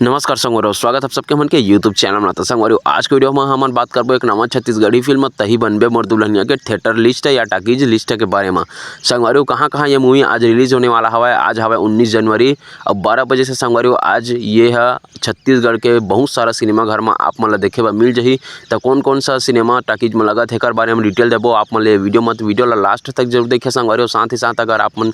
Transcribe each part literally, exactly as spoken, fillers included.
नमस्कार संगवारी हो, स्वागत है आप सबके हमन के YouTube चैनल में। तो संगवारी हो, आज के वीडियो में हमन बात करबो एक नवा छत्तीसगढ़ी फिल्म तही बनबे मोर दुल्हनिया के थिएटर लिस्ट या टाकीज लिस्ट के बारे में। संगवारी हो, कहाँ कहाँ ये मूवी आज रिलीज होने वाला हवय। आज हवय उन्नीस जनवरी, अब बारह बजे से संगवारी हो, आज ये ह छत्तीसगढ़ के बहुत सारा सिनेमा घर में आप मन ला देखे बर मिल जही। तो कौन कौन सा सिनेमा टाकीज में लगत है, एकर बारे में डिटेल देबो आप मन ले वीडियो में। तो वीडियो ला लास्ट तक जरूर देखिए संगवारी हो। साथ ही साथ अगर आप मन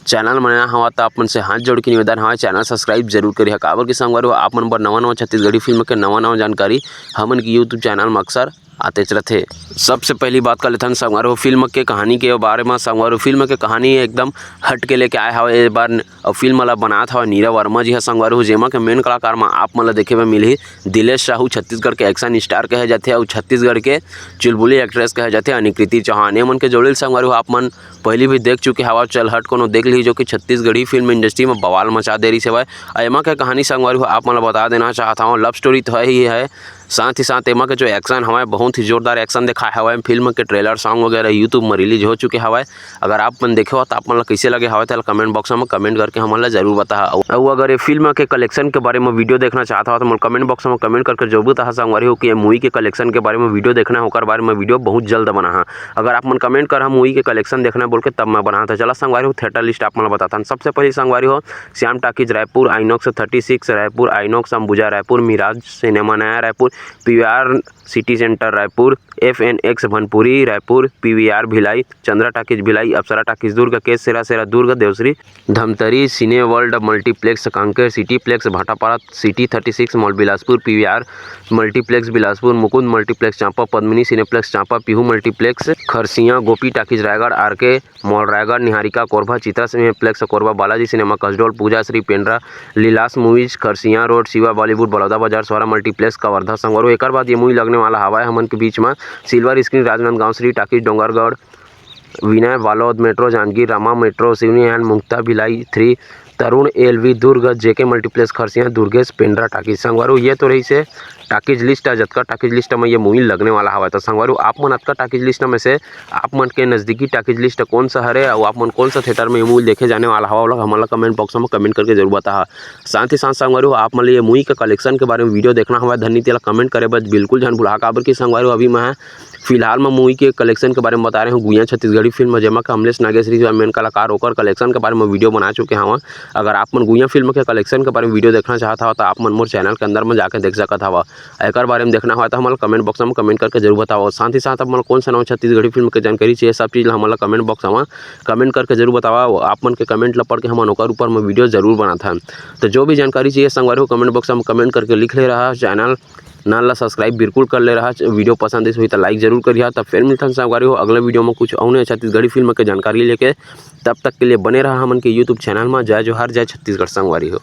चैनल में नया हवा तो आप मन से हाथ जोड़ के निवेदन हवय, चैनल सब्सक्राइब जरूर करिहा। काबर कि संगवारी हो, आप मन बर नवा नवा छत्तीसगढ़ी फिल्म के नवा नवा जानकारी हमन के YouTube चैनल में अक्सर आतेच रथे। सबसे पहली बात कर लेथन संगवारी हो फिल्म के कहानी के बारे में। संगवारी हो, फिल्म के कहानी एकदम हट के लेके आए हवय ए बार, अउ फिल्म ला बनात हवय नीरव वर्मा जी ह संगवारी हो, जेमा के मेन कलाकार में आप मन ला देखे बर मिलही दिलेश साहू, छत्तीसगढ़ के एक्शन स्टार कहे जाथे, अउ छत्तीसगढ़ के चुलबुली एक्ट्रेस कहे जाथे अनिकृति चौहान। ये मन के जोड़ी ल संगवारी हो आप मन पहली भी देख चुके हवा, चल हट कोनो देख ली, जो कि छत्तीसगढ़ी फिल्म इंडस्ट्री में बवाल मचा दे रही हवय। अउ एमा के कहानी संगवारी हो आप मन ला बता देना चाहत हवं, लव स्टोरी तो है ही है, साथ ही साथ एमा के जो एक्शन हवय बहुत ही जोरदार एक्शन दिखाए हवय। फिल्म के ट्रेलर सॉन्ग वगैरह YouTube में रिलीज हो चुके हवय। अगर आप मन देखे हो तो आप मन ला कैसे लगे हवय, तेला कमेंट बॉक्स में कमेंट करके हमन ला जरूर बताहा। अउ अगर ये फिल्म के कलेक्शन के बारे में वीडियो देखना चाहत हव तो मोला कमेंट बॉक्स में कमेंट करके जरूर बताहा संगवारी हो कि ये मूवी के कलेक्शन के बारे में वीडियो देखना है, ओकर बारे में वीडियो बहुत जल्द बनाहा। अगर आप मन कमेंट करहा मूवी के कलेक्शन देखना है बोल के, तब मैं बनाहा। तो चला संगवारी हो, थिएटर लिस्ट आप मन ला बताथन। सबसे पहले संगवारी हो, Shyam talkies Raipur, INOX thirty six Raipur, INOX Ambuja Raipur, Miraj cinema नया Raipur, PVR city centre Raipur, FNX Bhanpuri Raipur, PVR Bhilai, Chandra talkies Bhilai, Apsara talkies Durg, K sera sera Durg, Devshree Dhamtari, cine world multiplex Kanker, cityplex Bhatapara, city thirty six mall Bilaspur, PVR multiplex Bilaspur, Mukund multiplex Champa, Padmini cineplex Champa, Pihu multiplex Kharsia, Gopi talkies Raigarh, RK mall Raigarh, Niharika Korba, Chitra cineplex Korba, Balaji cinema Kasdol, Pooja Shri Pendra, Leelas movies Kharsia road, Shiva Bollywood Baloda Bazar, Swara multiplex Kawardha. संगवारी हो, एकर बाद ये movie लगने वाला हवय हमन के बीच में Silver Screen Rajnandgaon, Shri talkies Dongargarh, Vinay Balod Metro, Janjgir Rama Metro, Seoni and Mukta Bhilai three, Tarun LV Durg, JK multiplex Kharsia, Durgesh Pendra talkies. संगवारी हो, ये तो रहिसे टाकीज लिस्ट है, जतका टाकीज लिस्ट में ये मूवी लगने वाला हवय। तो संगवारी हो, आप मन अतका टाकीज लिस्ट में से आप मन के नजदीकी टाकीज लिस्ट कौन सा हरे, अउ आप मन कौन सा थिएटर में ये मूवी देखे जाने वाला हवा, ओला हमन ला कमेंट बॉक्स में कमेंट करके जरूर बताहा। साथ ही साथ संगवारी हो, आप मन ला ये मूवी के कलेक्शन के बारे में वीडियो देखना हवय धन्नी, तेला कमेंट करे बर बिल्कुल झन भुला, काबर कि संगवारी हो, अभी मैं फिलहाल मैं मूवी के कलेक्शन के बारे में बता रहे हूँ गुइया छत्तीसगढ़ी फिल्म, जेमा के अमलेश नागेश रहिस मेन कलाकार, ओकर कलेक्शन के बारे में वीडियो बना चुके हवं। अगर आप मन गुइया फिल्म के कलेक्शन के बारे में वीडियो देखना चाहत हव, तो आप मन मोर चैनल के अंदर में जाके देख सकत हव। एकर बारे में देखना हवय, तो हमन कमेंट बॉक्स में कमेंट करके जरूर बताओ। साथ ही साथ आप मन कौन सा नवा छत्तीसगढ़ी फिल्म के जानकारी चाहिए, सब चीज़ ला हमन ला कमेंट बॉक्स में कमेंट करके जरूर बताओ। आप मन के कमेंट ला पढ़ के हमन ओकर ऊपर में वीडियो जरूर बनाथन। तो जो भी जानकारी चाहिए संगवारी हो, कमेंट बॉक्स में कमेंट करके लिख ले रहा। चैनल नल ला सब्सक्राइब बिल्कुल कर ले रहा। वीडियो पसंद आइस होही त लाइक जरूर करिहा। तब फिर मिलथन संगवारी हो अगले वीडियो में कुछ अउ नया छत्तीसगढ़ी फिल्म के जानकारी लेके। तब तक के लिए बने रहा हमन के YouTube चैनल में। जय जोहार, जय छत्तीसगढ़ संगवारी हो।